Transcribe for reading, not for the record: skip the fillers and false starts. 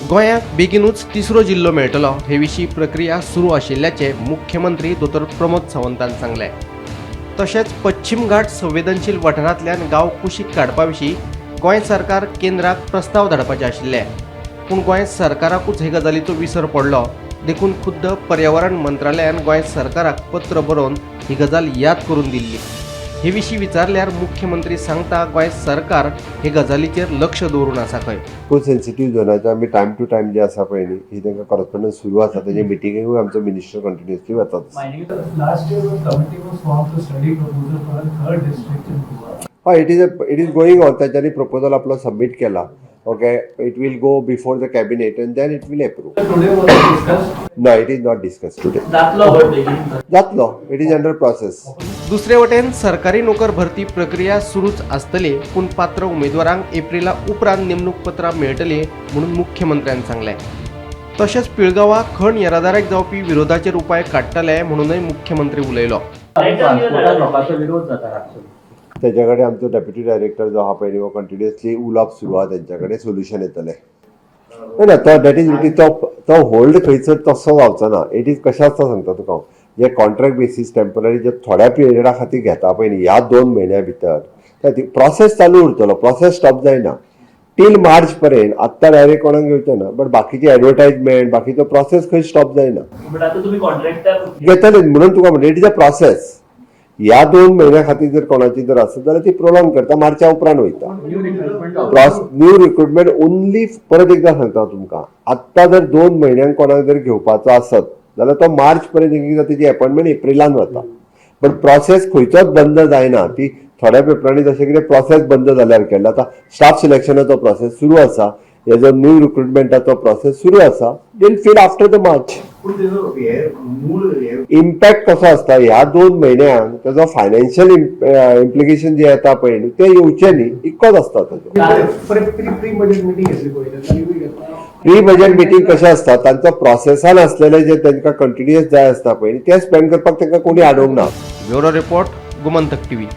गोंयाक बेगिनूच तिसरो जिल्लो मेळटलो हे विशीं प्रक्रिया सुरू आशिल्ल्याचें मुख्यमंत्री दोतोर प्रमोद सावंतान सांगलें. तशेंच पश्चिम घाट संवेदनशील वाठारांतल्यान गांव कुशीक काडपा विशीं गोंय सरकार केंद्राक प्रस्ताव धाडपाचे आशिल्ले, पूण गोंय सरकाराकूच हे गजालीचो विसर पडलो. देखून खुद्द पर्यावरण मंत्रालयान गोंय सरकाराक पत्र बरोवन ही गजाल याद करून दिल्ली. हे विशीं विचारल्यार मुख्यमंत्री सांगता, गोंय सरकार हे गजालीचेर लक्ष दवरून आसा खंय. खूब सेन्सिटीव झोनाचे आमी टायम टू टायम जे आसा पळय न्ही, ही तांकां कॉरस्पोन्डन्स सुरू आसा. तेजे मिटिंगेकूय आमचो मिनिस्टर कंटिन्युअसली वतात. Last year, the committee was formed to study proposal for a third district in Goa. हय, it is going on. तांच्यांनी प्रपोजल आपलो सबमीट केला. Okay, it will go before the cabinet and then it will approve. Today was discussed. No, it is not discuss today. जातलो भट बेगीन? जातलो, it is under process. दुसरे वटेन सरकारी नोकर भरती प्रक्रिया सुरूच आसतली, पूण पात्र उमेदवारांक एप्रिला उपरांत नेमणूक पत्रां मेळटली म्हणून मुख्यमंत्र्यान सांगलें. तशेंच पिळगांवा खण येरादारीक जावपी विरोधाचेर उपाय काडटले म्हणूनय मुख्यमंत्री उलयलो. लोकांचो विरोध जाता रातचो. तेच्या कडेन आमचो डेप्युटी डायरेक्टर जो आहा पळय न्ही, हो कंटिन्युअसली उलोवप सुरू आहा तेंच्या कडेन, सोल्युशन येतलें. ना, तो that is it तो तो होल्ड खंयसर तसो जावचो ना. It is कशें आसता सांगता तुका हांव. जे कॉन्ट्रॅक्ट बेसीस टेम्पररी जे थोड्या पिरियडा खातीर घेता पळय न्ही, ह्या 2 म्हयन्या भितर प्रोसेस चालू उरतलो, प्रोसेस स्टॉप जायना टील मार्च पर्यंत. आत्तां डायरेक्ट कोणाक घेवचे ना, बट बाकीची एडवर्टायजमेंट, बाकीचो प्रोसेस खंय स्टॉप जायना. बट आता तुम्ही कॉन्ट्रॅक्टर घेतले म्हणून तुका म्हणटा, it is a process. ह्या 2 म्हयन्या खातीर जर कोणाची जर आसत जाल्यार ती प्रोलॉंग करता, मार्चा उपरांत वयता. New recruitment. New recruitment only, परत एकदा सांगता तुमकां, आत्तां जर 2 म्हयन्यांक कोणाक जर घेवपाचो आसत जाल्यार तो मार्च पर्यंत एक एकदां तेजी अपॉयंटमेंट एप्रिलान वता, बट प्रोसेस खंयचोच बंद जायना. ती थोड्या पेपरांनी जशें कितें प्रोसेस बंद जाल्यार केल्लो. आतां स्टाफ सिलेक्शनाचो प्रोसेस सुरू आसा, हेजो न्यू रिक्रुटमेंटाचो प्रोसेस सुरू आसा, will fill after the March. पूण तेजो हे मूळ हे इम्पॅक्ट कसो आसता, ह्या 2 म्हयन्यांक तेजो फायनान्शियल इम्प्लिकेशन जे येता पळय न्ही, ते येवचे न्ही, इतकोच आसता तेजो. प्री प्री बजेट मिटींग घेतली पयलीं, तांणी घेतला. प्री बजेट मिटींग कशें आसता, तांचो प्रोसेसान आसलेले जे तांकां कंटिन्युअस जाय आसता पळय न्ही, ते स्पेंड करपाक तांकां कोणी आडोवंक ना. Bureau report, Gomantak TV.